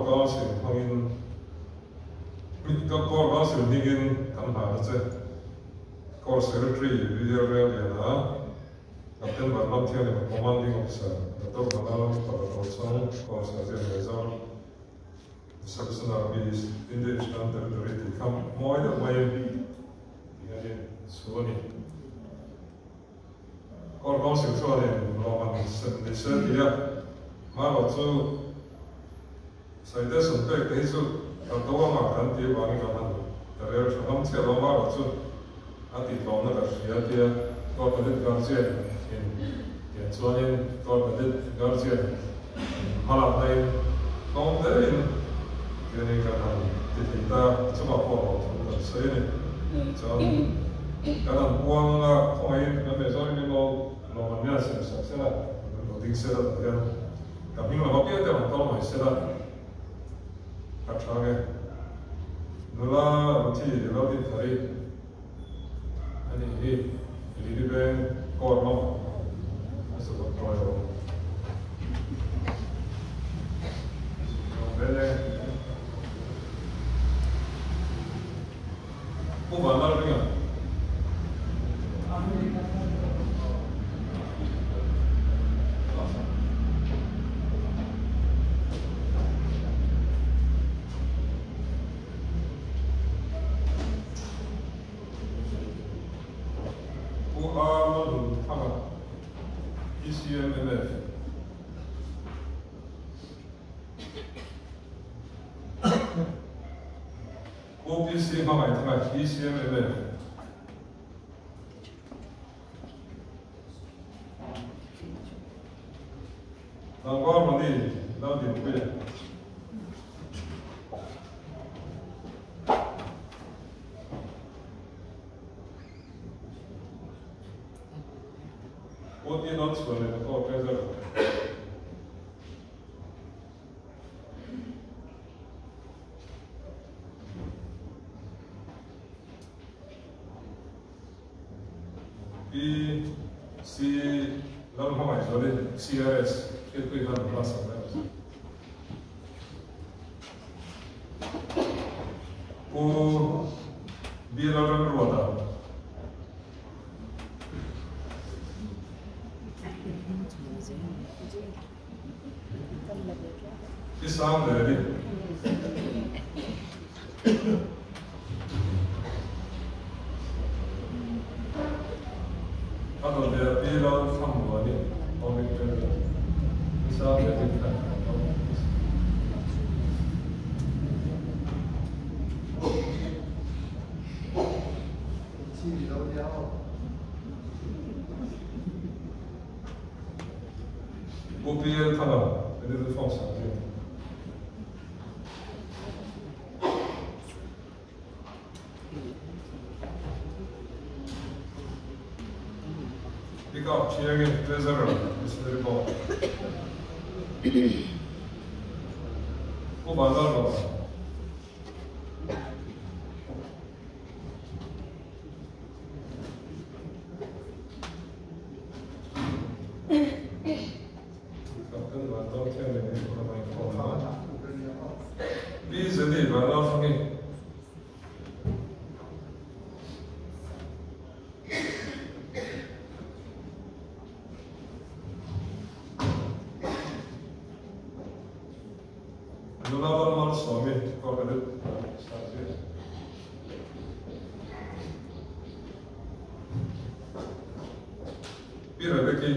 Council hmangin Corps Council hmingin kan hlan a che. Corps Secretary VL Relliana, Captain Vanram Thianglima Commanding Officer Doctor Vanal Palarochang, Corps Sergeant Major Section Army East India Eastern Territory tih kha mawi deuh maiin ti hianin chhu a ni. Corps Council chuanin lawmman sem ni se ti a, hmarawh chu Citation pek te hi chu kan to anga kan tih avangin ka han ka rel tha ngam chiah lo marawh chu a tih tlawmna ka hria tia Corps Cadet Guardian in tiang chuanin Corps Cadet Guardian in hmalakna in tlawm deuhin tiangin kan han ti thei ta chungah pawh hlawh thu kan sawi a ni. Chuan kan han puang anga khawngaihin kan Mezawrin emaw lawm an mian sem sak sela lo ding sela tah hian Ka hming lam apiang te rawn kal mai sela ka tha nge. Nula Ruthi lo din thar i a nih hi Lily Veng Corps lamah a zawt tawi lo. Pu Vanlalringa. Pu R Lalhunthanga, PCMMF. OPC hmangaih thanga hi siam em em? Tlangval Ronnie Laldinpuia. OT Lalchhuan leh Motor Treasurer. Pi C Lalhmangaihzuali CRS Hriatpui khan nula sak mai ang che. Pu B Lalremruata. I sang ve ni. A dawt leh a pi ral thlang rual i awm in tel lo. I sang ve ni khan Pu PL Thanga, Editor Form Sergeant. Pick up Chiangin Treasurer, Missionary Board. Pu Vanlalro. Pi Zeni Vanlalhrangi. Nula Vanmalsawmi, Corps Cadet Sergeant. Pi Rebecca.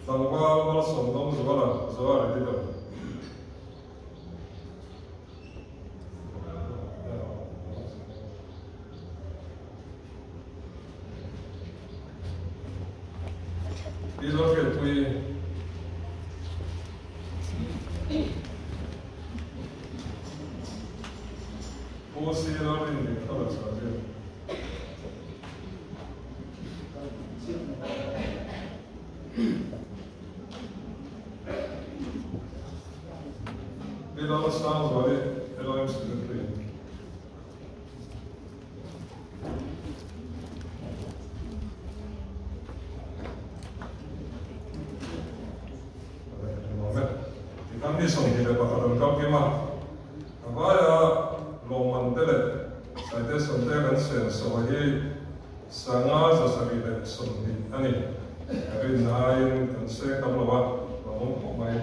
Tlangval Malsawmdawng Zuala, Zoar Editor. Pi Lalhriatpuii. Pu C Lalrindik Khala Sergeant. Pi Lalsangzuali, LOM Secretary. mi 21 an kal kim a. A vaia lawmman te leh citation te kan sen sawi hi 520 a ni. Ka rinna aiin kan seng tam lo a, lawmawm khawp mai.